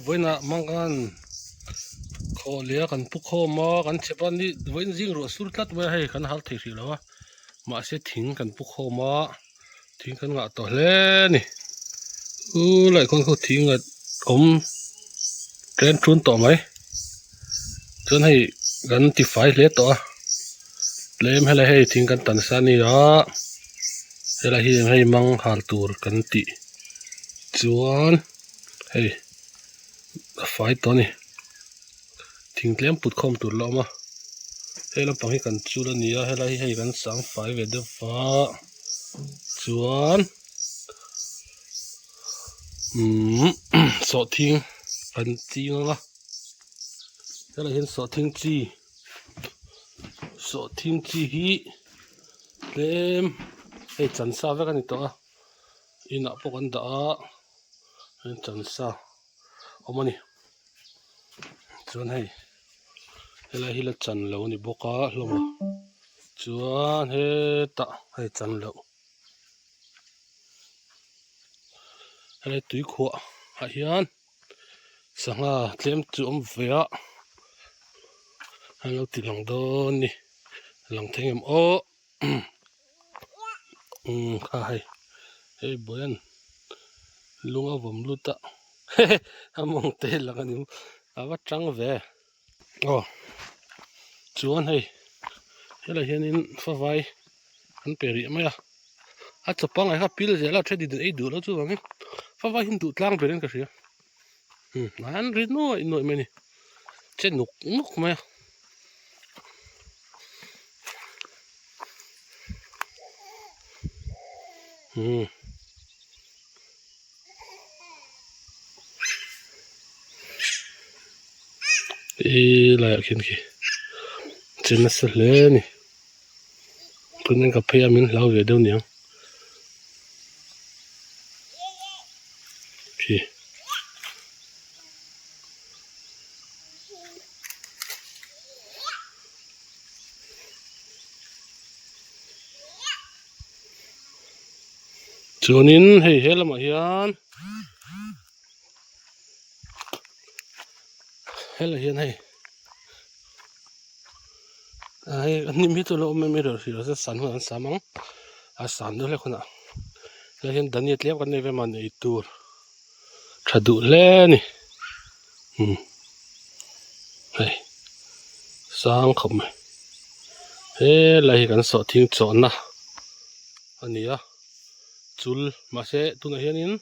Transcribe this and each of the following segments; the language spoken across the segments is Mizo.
Vawiinah mangan khaw leh a kan pu khawm a kan chhep a ni vawiin zing ruah sur tlat mai a hei kan hal thei hrih lo a mahse thing kan pu khawm a thing kan ngah tawh hle a ni u lai khawn khaw thing a awm tlem thun tawh mai chuan hei kan tifai hle tawh a tlem helai hei thing kan tan sa a ni a helai hi hei mang hal tur kan tih chuan. Hei a fai tawh a ni thing tlem put khawm tur la awm a he lampang hi kan chul a ni a helai hi hei kan sang fai ve deuh va chuan umm sawhthing kan ching ang a helai hian sawhthing chi sawhthing chi hi tlem hei chan sa vek a ni tawh a inah pawh kan dah a. Chansa awm a ni chuan hei helai hi la chan lo a ni bawk a hlawm a chuan hetah hei chan loh helai tui khuah ah hian sangha tlem chu a awm ve a an lo ti lang dawn a ni lang thei ngem aw. Umm kha hei hei buaian lung a vawm lut a hehe a mawng te lang a ni a va tang ve aw chuan hei helai hianin favai an pe rih mai a a chaw pangngai kha pil zel a then in ei duh loh chuvangin favai hi an duh tlang ber in ka hria umm an ri nuaih nuaih mai a ni che nuk nuk mai a. Umm he laiah khian khi che nasa hle a ni tunin ka phei a min hlau ve deuh niang khi. Chuanin hei he lamah hian helai hian hei hei hnim hi chu a lo awm em em erawh hrih lo se san hunah an sam ang a san deuh hlek hunah helai hian dania tlem kan nei ve mahni ei tur. Tha duh hle a ni umm hei sang khawp mai helai hi kan sawhthing chawhna a ni a chul mahse tunah hianin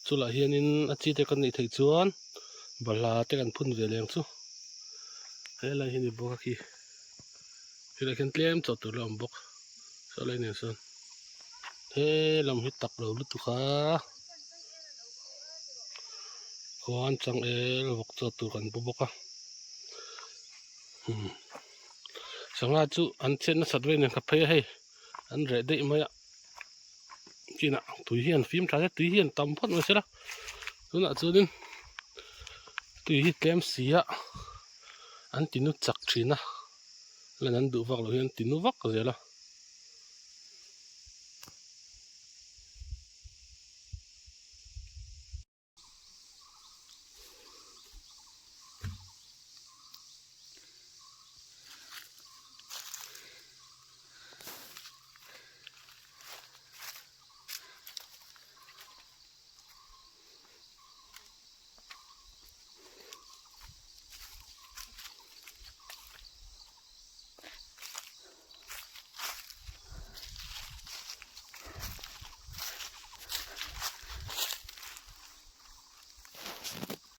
chulah hianin a chi te kan neih theih chuan balhla te kan phun ve leng chu helai hi a ni bawk a khi helai khian tlem chawh tur la awm bawk sawlai nen sawn he lam hi tak lo lutuk a. Khuan changel vawk chaw tur kan pu bawk a umm sangha chu an chhiat nasat vek nen ka phei a hei an reh daih mai a chinah tui hi an fim tha hle tui hi an tam phawt mai sela tunah chuanin tui hi tlem si a an tinu chak thin a lan an duh vak loh hian an tinu vak zel a.